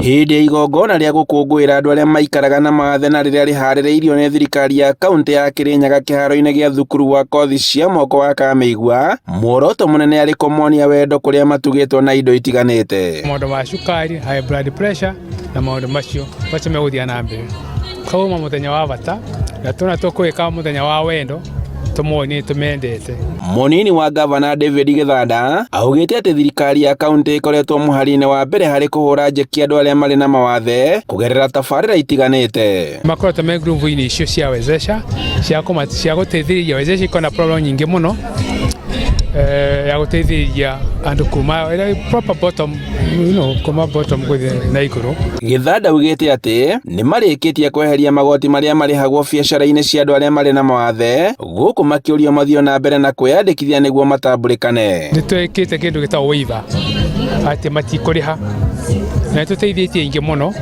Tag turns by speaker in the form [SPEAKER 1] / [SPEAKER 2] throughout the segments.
[SPEAKER 1] Hĩndĩ ya igongona rĩa gũkũngũĩra andũ arĩa maikaraga na mawathe na rĩrĩa rĩharĩrĩirio nĩ thirikari ya kaunti ya Kirinyaga kĩharo-inĩ gĩa thukuru wa kothi cia moko wa Kamĩigua, muoroto mũnene arĩ kũmonia wendo kũrĩa matugĩtwo na indo itiganĩte.
[SPEAKER 2] Maũndũ ma cukari, high blood pressure na maũndũ macio macio megũthiĩ na mbere. Koguo mũthenya wa bata na tũna tũkwĩka mũthenya wa wendo tũmonie tũmendete.
[SPEAKER 1] Mũnini wa gavana David Gĩthanda augĩte atĩ thirikari ya kaunti ĩkoretwo mũhari-inĩ wa mbere harĩ kũhũra njeki andũ arĩa marĩ na mawathe kũgerera tabarĩra itiganĩte.
[SPEAKER 2] Makoretwo me ngurubu-inĩ icio cia wezesha cia cia gũteithĩrĩria wezesha iko na problem nyingĩ mũno ya gũteithĩrĩria andũ kuma proper bottom kuma bottom gũthiĩ na igũrũ.
[SPEAKER 1] Gĩthanda augĩte atĩ nĩ marĩkĩtie kweheria magoti marĩa marĩhagwo biacara-inĩ cia andũ arĩa marĩ na mawathe gũkũ makĩũrio mathiĩ na mbere na kwĩyandĩkithia nĩguo matambũrĩkane.
[SPEAKER 2] Nĩ twĩkĩte kĩndũ gĩtagwo waiver atĩ matikũrĩha na nĩ tũteithĩtie aingĩ mũno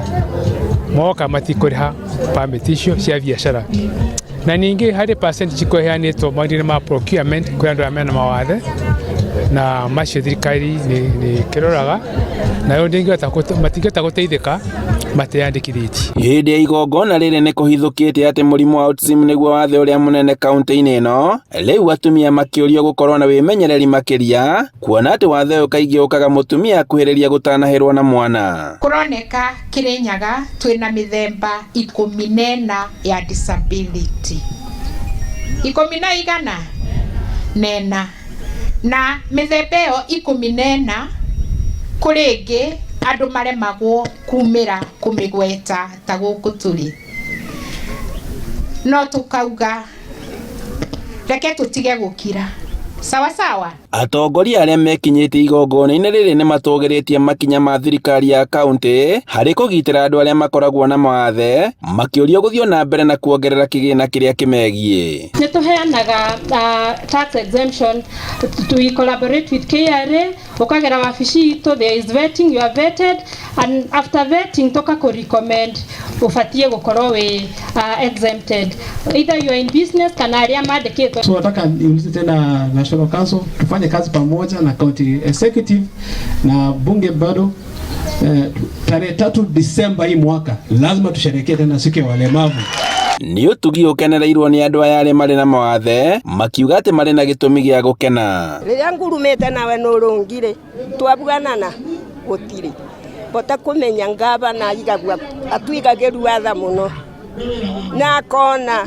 [SPEAKER 2] moka matikũrĩha permit icio cia biacara na ningĩ harĩ percent cikũheanĩtwo maũndũ-inĩ ma procurement kũrĩ andũ arĩa mena mawathe na macio thirikari nĩ ĩkĩroraga nayo matingĩhota gũteithĩka mateyandĩkithĩtie.
[SPEAKER 1] Hĩndĩ ya igongona rĩrĩ nĩ kũhithũkĩte atĩ mũrimũ wa autism nĩguo wathe ũrĩa mũnene kaunti-inĩ ĩno, rĩu atumia makĩũrio gũkorwo na wĩmenyereri makĩria kuona atĩ wathe ũyũ kaingĩ ũkaga mũtumia akuhĩrĩria gũtanahĩrwo na mwana.
[SPEAKER 3] Kũroneka Kirinyaga twĩna mĩthemba 14 ya disability. Ikũmi na igana nena na mĩthemba ĩyo 14 kũrĩ ĩngĩ andũ maremagwo kumĩra kũmĩgweta ta gũkũ tũrĩ. No tũkauga reke tũtige gũkira. Sawa sawa.
[SPEAKER 1] Atongoria arĩa mekinyĩtie igongona-inĩ rĩrĩ nĩ matũgĩrĩtie makinya ma thirikari ya kaunti harĩ kũgitĩra andũ arĩa makoragwo na mawathe, makĩũrio gũthiĩ na mbere na kuongerera kĩgĩna kĩrĩa kĩmegiĩ.
[SPEAKER 4] Nĩ tũheanaga tax exemption, we collaborate with KRA, ũkagera wabici itũ, there is vetting, you are vetted, and after vetting tũkakũ recommend ũbatiĩ gũkorwo wĩ exempted, either you are in business kana arĩa mandĩkĩtwo.
[SPEAKER 5] So nataka niulize tena National Council tufanye kazi pamoja na county executive na bunge bado. Tarehe 3 Disemba hii mwaka lazima tusherehekee tena siku ya walemavu.
[SPEAKER 1] Nĩ ũtugi ũkenereirwo nĩ andũ aya arĩa marĩ na mawathe makiuga atĩ marĩ na gĩtũmi gĩa gũkena.
[SPEAKER 6] Rĩrĩa ngurumĩte nawe nũrũngire twabuganana gũtirĩ bota kũmenya ngavana aigagua atuigagĩrua tha mũno na akona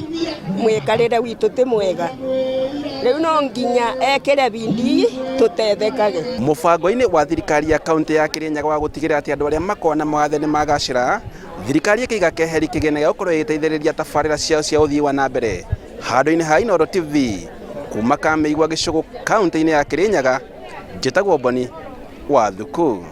[SPEAKER 6] mwĩkarĩre witũ ti mwega rĩu no nginya ekĩre bidii tũtethekage.
[SPEAKER 1] Mũbango-inĩ wa thirikari ya kaunti ya Kirinyaga wa gũtigĩrĩra atĩ andũ arĩa makoragwo na mawathe nĩ magacĩra, thirikari ĩkĩiga keheri kĩgĩna gĩa gũkorwo ĩgĩteithĩrĩria tabarĩra ciao cia ũthii wa na mbere. Handũ-inĩ ha Inooro TV kuma Kamĩigua Gĩcũgũ kaunti-inĩ ya Kirinyaga, njĩtagwo Boni wa Thuku.